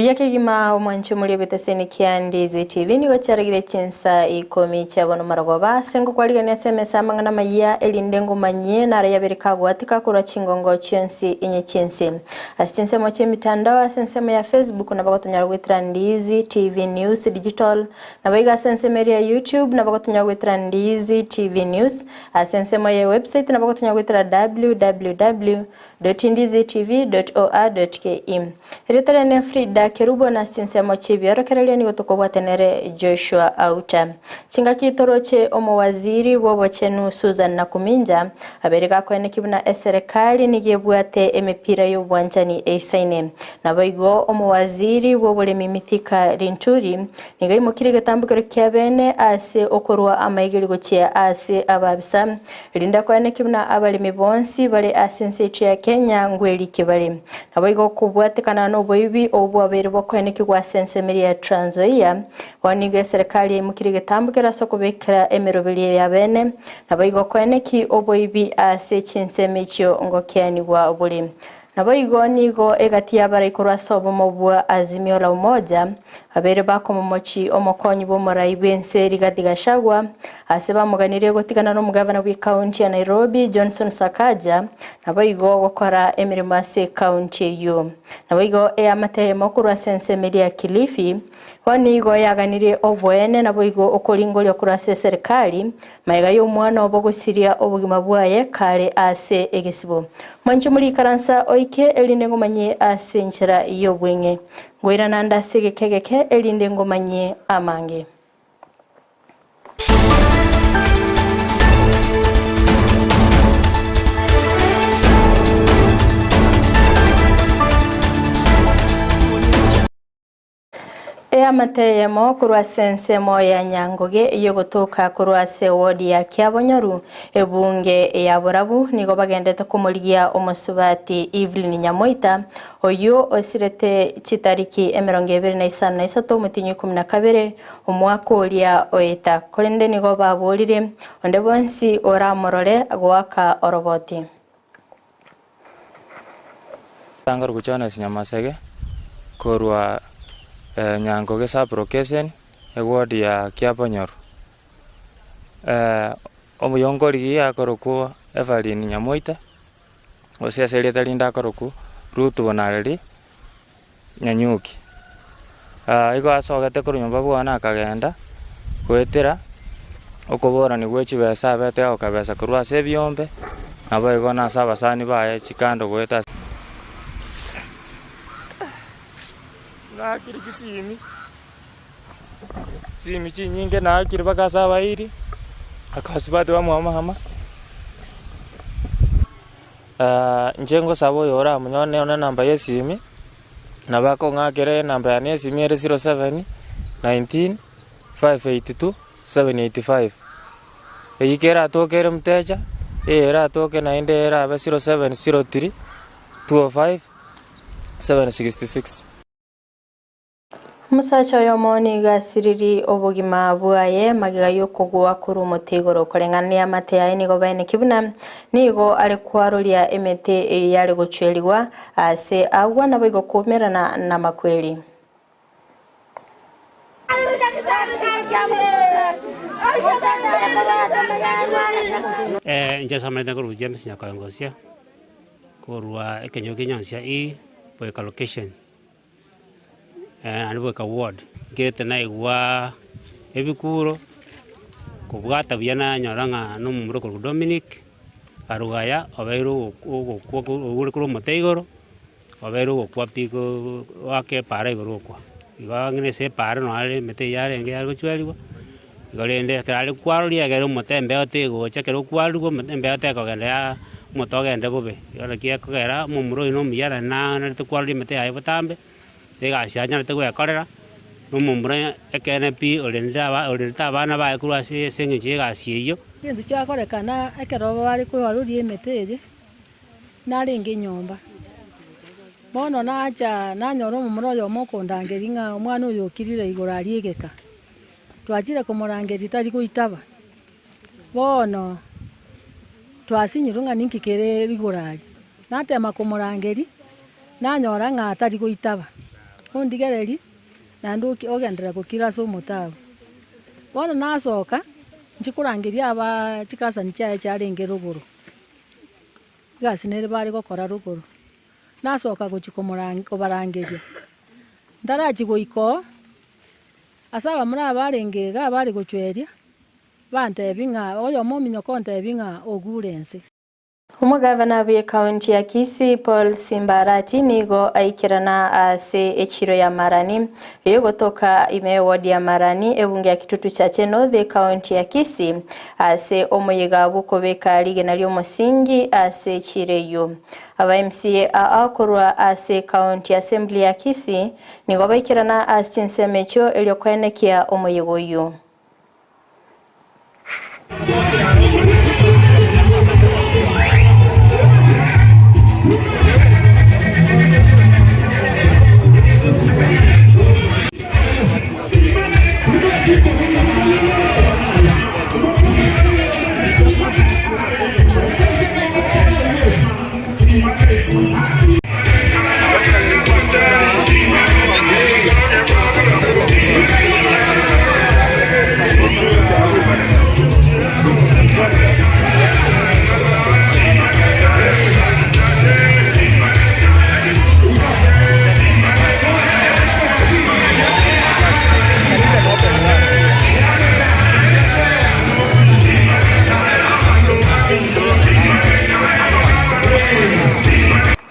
Buya kegima omwanchi omori ebeteseni kia Ndizi TV nigo chiaragire chinsa ikomi chia bono marogoba ase ngokwarigania ase emesa amang'ana amayia erinde ngomanyie naro yabere kagwatika korwa chingongo chionsi inye chiense. Ase chinsemo chi'emitandao ase ensemo ya Facebook nabo gotonyora goetera Ndizi TV News Digital Naboigo ase ensemo eria ya YouTube nabo gotonyora goetera Ndizi TV News, ase ensemo ye website nabo gotonyora goetera www dot ndizitv dot or dot ke. Erieta riane Frida Kerubo na ase chinsemo chi'ebiorokererio nigo tokobwate nere Joshua Auta. Chingaki toroche omowaziri bw'obochenu Susan Nakuminja abeire gakoeneki buna eserekari nigo ebwate emepira y'obwanchani eisaine. Naboigo omowaziri bw'oboremi Mithika Linturi nigo aimokirie egetambokero kia bene ase okorua amaigeri gochia ase ababisa, erinde akoeneki buna abaremi bonsi bare ase ense yaito ya Kenya ngweriki bare. Naboigo okobwatekana noboibi obwo bwabeire bokoenekigwa ase ensemo eria ya Trans Nzoia, bono nigo eserekari yaimokirie egetambokero ase okobekera emeroberio ya bene, naboigo koeneki oboibi ase chinsemo echio ngokeanigwa bore. Naboigo nigo egati y'abarai korwa ase obomo bwa Azimio la Umoja, babeire bakomomochi omokonyi bw'omorai bw'ense Rigathi Gachagua, ase bamoganirie gotigana nomogavana bw'ekaunti ya Nairobi Johnson Sakaja, naboigo gokora emeremo ase ekaunti eyio. Naboigo eamate eyemo korwa ase ensemo eria ya Kilifi, bono nigo yaganirie oboene naboigo okoringoria korwa ase eserikari, Magega y'omwana obo gosiria obogima bwaye kare ase egesibo. Mwanche morikaransa oike, erinde ngomanyie ase enchera y'obweng'e. Ngoirana nde ase egeka egeke, erinde ngomanyie amange. Eamate eyemo korwa ase ensemo ya Nyangoge ey'ogotoka korwa ase ewodi ya Kiabonyoru, ebunge ya Borabu, nigo bagendete komorigia omosubati Evelyn Nyamoita, oyio osirete chitariki emerongo ebere na isano na isato omotienyi o ikomi na kabere omwaka oria oeta. Korende nigo baborire onde bwensi oramorore goaka oroboti. Tangora gochwana Nyamasege korwa Nyangoge sub location eward ya Kiabonyoru. Omoyongorigia akorokwa Evelyn Nyamoita, gose ase erieta rinde akorokwa Ruth Bonareri Nyanyuki. Igo asogete korwa nyomba bwane akagenda goetera okoborani gwe chibesa abete agokabesa korwa ase ebiombe, naboigo na ase abasani baye chikando goeta ase. Naakire chisimi, chisimi chinyinge naakire mpaka ase abairi, akasubati bamwabo mama. Inche ngosaba oyo oramonyore one enamba ya esimi, nabo akong'akera enamba yane ya esimi ere 07 19 582 785. Eyio keratoke ere mtecha, eye eratoke naende erabe 0703 205 766. Omosacha oyomo nigo asiriri obogima bwaye magega y'okogwa korwa omote igoro. Koreng'ana neamate yaye nigo baeneki buna nigo are kwaroria emete eyio yare gochwerigwa aase agwo naboigo koumerana namakweri. Inche ase amaete nkorwa James Nyakoe-Ngosia, korwa ekenyoro kia Nyansia E, Boika location. Naende goika ward, nkerete naigwa ebikuro, kobwata buya nanyora ng'a na omomura okorokwa Dominic, Arugaya obeire ogokwa oigure korwa omote igoro, obeire ogokwa pi koo goaka epaara igoro okwa. Igo ang'e na ase epaara noo are emete eywo yarenge yagochweriwa, igo rende ekero are kwaroria egere omote embeo tegocha ekero okwarurwa omote embeo tekogenda yaa omote ogende bobe. Igo naki ekogera omomura oyo na omuya naende nanyarete kwaroria emete yaye botambe, egasi anyarete gwekorera, na omomura ekeene pi orendire aba orendete abana baye korwa ase ase eng'encho ya egasi eyio. Egento kiakorekana ekero bare koaroria emete eye, narenge nyomba, bono nacha nanyora omomura oyomo okondangeria ng'a omwana oyo okirire igoro aria egeka. Twachire komorangeria tari goitaba, bono twasinyirwe ng'a ninki kere rigoro aria. Natema komorangeria, nanyora ng'a tari goitaba. Ondigererie, naende oki ogenderera gokira ase omote abwo. Bono nasoka, nchia korangeria abaa chikasani chiaye chiarenge rogoro, egasi nere bare gokora rogoro, nasoka gochia komoran kobarangeria, ntarachia goika oo, ase abamura aba barenge igaa bare gochweria, bantebia ng'a oyomo ominyoka ontebia ng'a ogure ense. Omogavana bw'ekaunti ya Kisii Paul Simba Arati nigo aikerana ase echiro ya Marani eyogotoka ime y'eward ya Marani ebunge ya Kitutu Chache North ekaunti ya Kisii ase omoyega bw'okobeka rigena ri'omosingi ase echiro eyio. Aba MCA aa korwa ase ekaunti assembly ya Kisii nigo baikerana ase chinsemo echio erio koenekia omoyega oyio.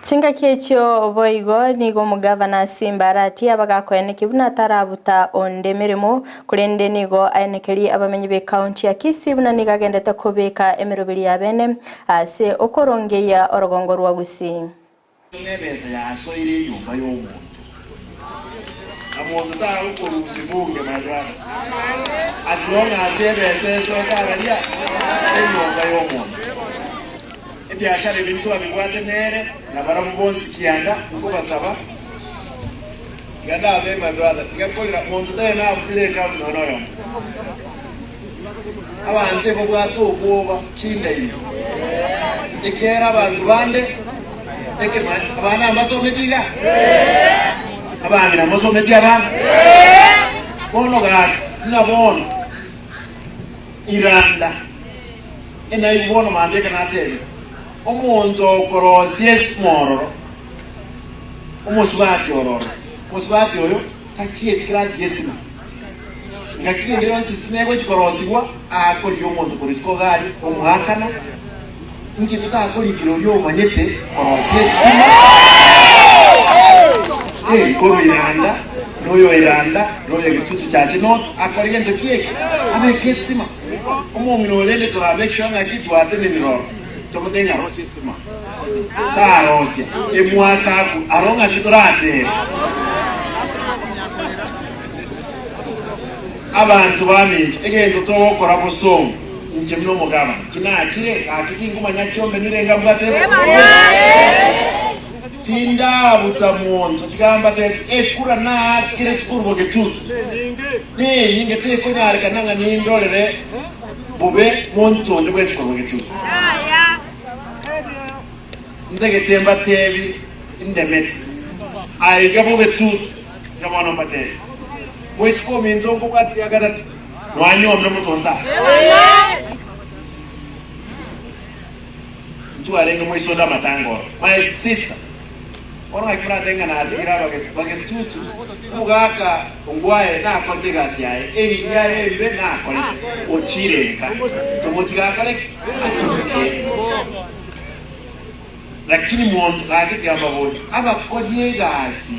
Chingaki echio boigo nigo omogavana Simba Arati abagakoenekia buna tarabuta onde emeremo, korende nigo aenekerie abamenyi b'ecounty ya Kisii buna nigo agendete kobeka emeroberi y'abene ase okorongeia orogongo rwa Gusii. Ng'a ebesa yasoire enyomba y'omonto, na monto tagokorusia bunge, my brother, as long as ebesa esoete araria enyomba y'omonto. Ebiashara ebi ntwabibwate nere, na barabwo bonsi kianda nkobasaba, iga ndabe my brother, tiga korera monto taiyo nabutire account nonya noyomo. Abanto ebabwate obwoba chinda ime, ekiagera abanto bande ekema abana mbasometi iga, abang'ina mbasometi abana. Bono gaki ng'a bono iranda enaigwe bono mambia ekero natebire, omonto okorosia esimo ororo, omosubati ororo, omosubati oyo tachieti class ya estima. Ngaki ende yonsi estima egochi korosigwa, akorigia omonto korwa isiko iga aria, omoakana, inki totakorikera oria omanyete korosia estima? Eh, korwa Iranda, na oyo Iranda, na oyo Gitutu Chache North, akore gento ki eke? Abeke estima. Omong'ina oyo rende toramake sure ng'aki twatenenire oro, tomotebi ng'a rosia estima. Tarosia, emwaka akwo, aro ng'aki toratebe? Abanto baminto, egento togokora bosongo, inche buna omogabana, tinachire, gaki tinkomanya chiombe nirenga mbwate Tindabuta monto, tiga mbatebie, ekura naakire korwa getutu nenyinge, tekonyarekana ng'a nindorere bobe monto onde bwensi korwa getutu. Ntagete mbatebie indemete aiga bogetutu. Iga bono mbatebie, moiseke ominto nkobwatirie agatato, nwanyuomire omotonto aa. Ntwarenge moisonde amatanga oro. My sister, bono ng'aki moratebe ng'a natigire abagetu bagetutu, omogaka ongwae nakorete egasi yaye engiya embe nakorete, ochire nka, tomotiga akore ki? Aturuke. Lakini monto gaki tiga mbaborie, abakori egasi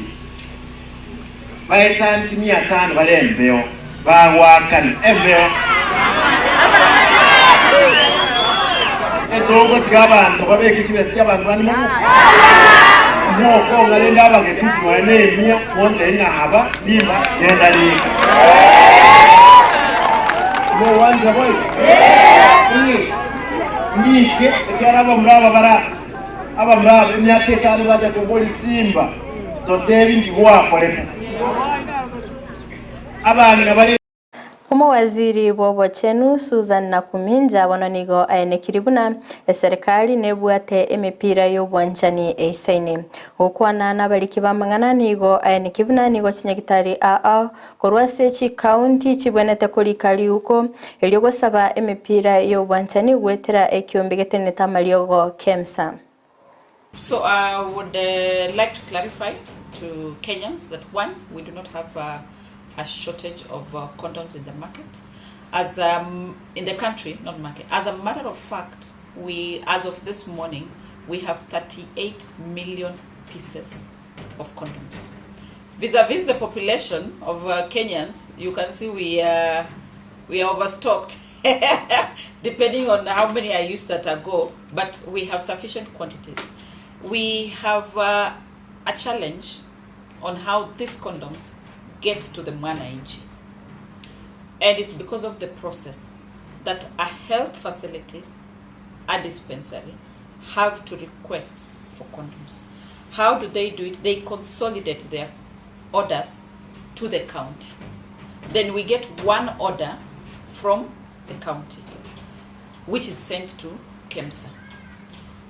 baetaneti mia tano bare embeo, bagoakana embeo. Etogotiga abanto babeke chibesa chi'abanto bande mobuko. Mokong'a rende abagetutu nonya nemia, montebie ng'a aba simba genda rika. Mogwancha boigo? Ee. Ndike, ekiagera abamura aba bare aa, abamura aba emiaka etano bacha koboria simba, totebi nki gwakorete. Abang'ina bare. Omowaziri bw'obochenu Susan Nakuminja bono nigo aenekiri buna eserekari nebwate emepira y'obwanchani eisaine. Gokwana nabariki b'amang'ana nigo aeneki buna nigo chinyagitari ao korwa ase chikaunti chibwenerete korika riuko erio gosaba emepira y'obwanchani goetera ekiombe getenenete amariogo Kemsa. So I would like to clarify to Kenyans that one, we do not have a shortage of condoms in the market, as in the country, not market. As a matter of fact, we, as of this morning, we have 38 million pieces of condoms. Vis-a-vis the population of Kenyans, you can see we are, we are overstocked depending on how many are used at a go, but we have sufficient quantities. We have uh, a challenge on how these condoms get to the mwananchi. And it's because of the process that a health facility, a dispensary, have to request for condoms. How do they do it? They consolidate their orders to the county. Then we get one order from the county, which is sent to KEMSA.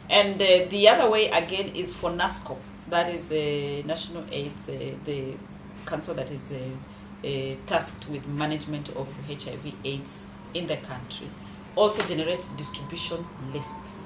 And the other way again is for NASCOP, that is National AIDS, the council that is tasked with management of HIV AIDS in the country, also generates distribution lists.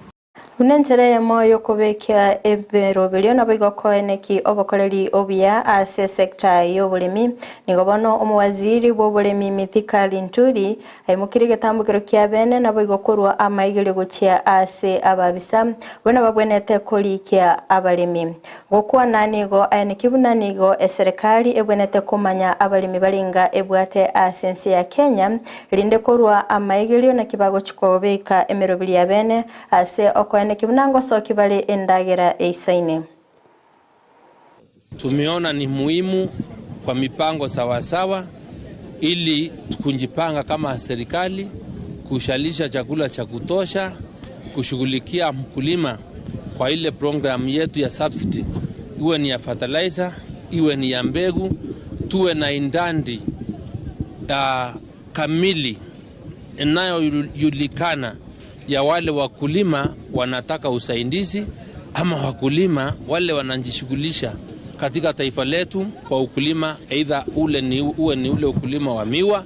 Buna enchera eyemo y'okobekia emeroberio naboigo koeneki obokoreri obuya ase esecta y'oboremi. Nigo bono omowaziri bw'oboremi Mithika Linturi aimokirie egetambokero kia bene naboigo korwa amaigerio gochia ase ababisa buna babwenerete korikia abaremi. Gokwana nigo aeneki buna nigo eserekari ebwenerete komanya abaremi barenga ebwate ase ense ya Kenya erinde korwa amaigerio naki bagochi kobeka emeroberi ya bene ase okoenekia buna ngosokia bare endagera eisaine. Tumeona ni muhimu kwa mipango sawasawa ili kujipanga kama serikali kushalisha chakula cha kutosha, kushughulikia mkulima kwa ile programu yetu ya subsidy, iwe ni ya fertilizer, iwe ni ya mbegu, tuwe na idadi kamili inayojulikana ya wale wakulima wanataka usaidizi ama wakulima wale wanajishughulisha katika taifa letu kwa ukulima, aidha ule ni, uwe ni ule ukulima wa miwa.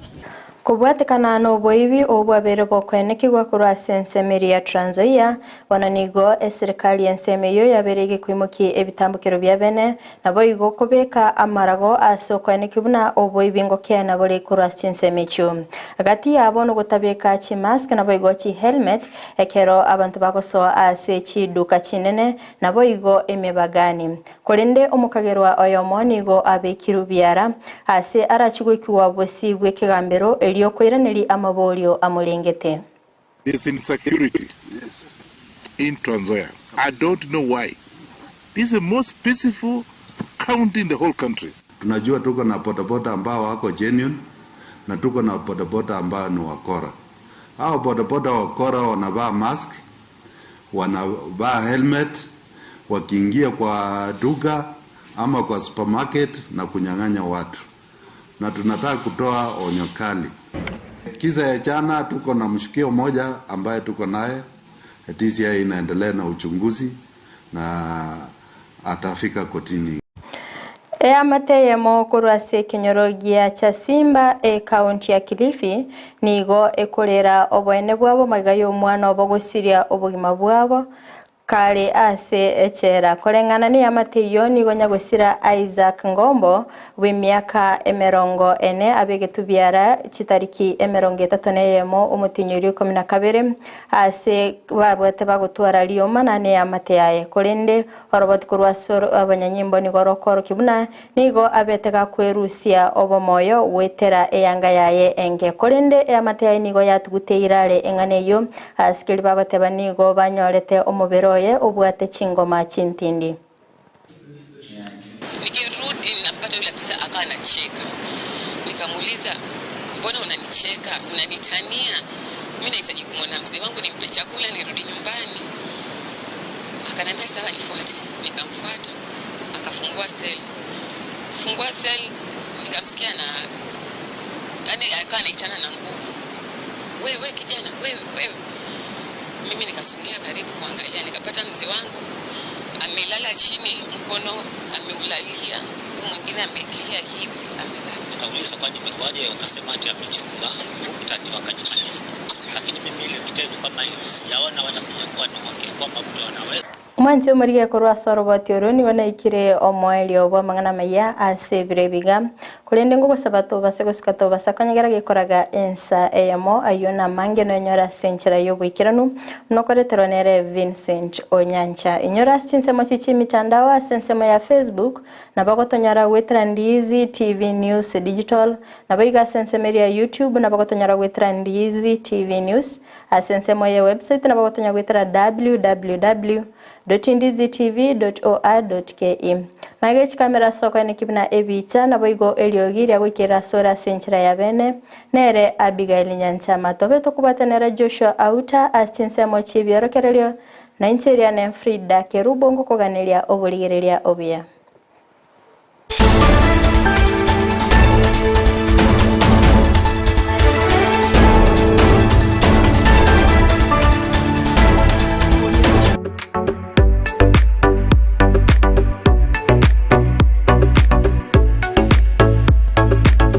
Kobwatekana noboibi obwabere bokoenekigwa korwa ase ensemo eria ya Trans Nzoia, bono nigo eserikari y'ensemo eyio yabere egekoimokia ebitambokero bia bene, naboigo kobeka amarago ase okoenekia buna oboibi ngokeena bore korwa ase chinsemo echio. Gati yabo nogotabeka chimask naboigo chihelmet ekero abanto bagosoa ase chiduka chinene naboigo emebagani. Korende omokagerwa oyomo nigo abekirwe biara ase arachie goikigwa bosio bw'ekegambero erio koiraneria amaborio amorengete. There's insecurity in Trans Nzoia. I don't know why. This is the most peaceful county in the whole country. Tunajua tuko na bodaboda ambao wako genuine na tuko na bodaboda ambao ni wakora. Hao bodaboda wakora wanavaa mask, wanavaa helmet wakiingia kwa duka ama kwa supermarket na kunyang'anya watu, na tunataka kutoa onyo kali. Kisa ya jana, tuko na mshukio mmoja ambaye tuko naye, DCI inaendelea na uchunguzi na atafika kotini. Eamate eyemo korwa ase ekenyoro gia Chasimba ekaunti ya Kilifi nigo ekorera oboene bwabo magega ya omwana obo gosiria obogima bwabo kare ase echela. Koreng'ana na eamate eyio nigo nyagosira Isaac Ngombo bw'emiaka emerongo ene abegetwe biara chitariki emerongo etato na eyemo omotinyi oria ikomi na kabere ase babwate bagotwara rioma na eamate yaye. Korende oroboti korwa ase abanyanyimbo nigo rokorokia buna nigo abete gakwerusia obomoyo goetera eyanga yaye enge. Korende eamate yaye nigo yatugute irare eng'ana eyio ase keri bagoteba nigo banyorete omobere oye obwate chingoma chintindi. Nikirudi nampata yule afisa akawa anacheka. Nikamuuliza, mbona unanicheka? Unanitania? Mimi nahitaji kumwona mzee wangu nimpe chakula nirudi nyumbani. Akaniambia sawa, nifuate. Nikamfuata, akafungua cell. Fungua cell, nikamsikia na yani akawa anaitana na nguvu, wewe kijana, wewe wewe. Mimi nikasongea karibu kuangalia, nikapata mzee wangu amelala chini, mkono ameulalia, huu mwingine ameekelea hivi, amelala. Nikauliza kwani imekuwaje, wakasema ati amejifunga ukuta ndio akajimaliza. Lakini mimi ile kitendo kama hiyo sijaona wala sijakuwa na uhakika kwamba mtu anaweza Omwanche omorige korwa ase oroboti oro nigo naikire omoerio bwa amang'ana amaya ase ebiro ebiga, korende ngogosaba tobase gosika tobasa konyegera gekoraga ensa eyemo aywo namange noenyore ase enchera ya oboikeranu buna okoreterwa nere Vincent Onyancha. Inyora ase chinsemo chie chimitandao ase ensemo ya Facebook nabo ogotonyora goetera Ndiizi TV News Digital, nabo igo ase ensemo eria ya YouTube nabo ogotonyora goetera Ndiizi TV News, Ase ensemo ye website nabo gotonya goetera www dot ndizitv dot or dot ke. Magega echikamera ase okoeneki buna ebicha naboigo eriogi ria goikerera asore ase enchera ya bene nere Abigail Nyanchama. Tobe tokobwatanera Joshua Auta ase chinsemo chi'ebiorokererio na inche eria ne Frida Kerubo ngokoganeria oborigereria obuya.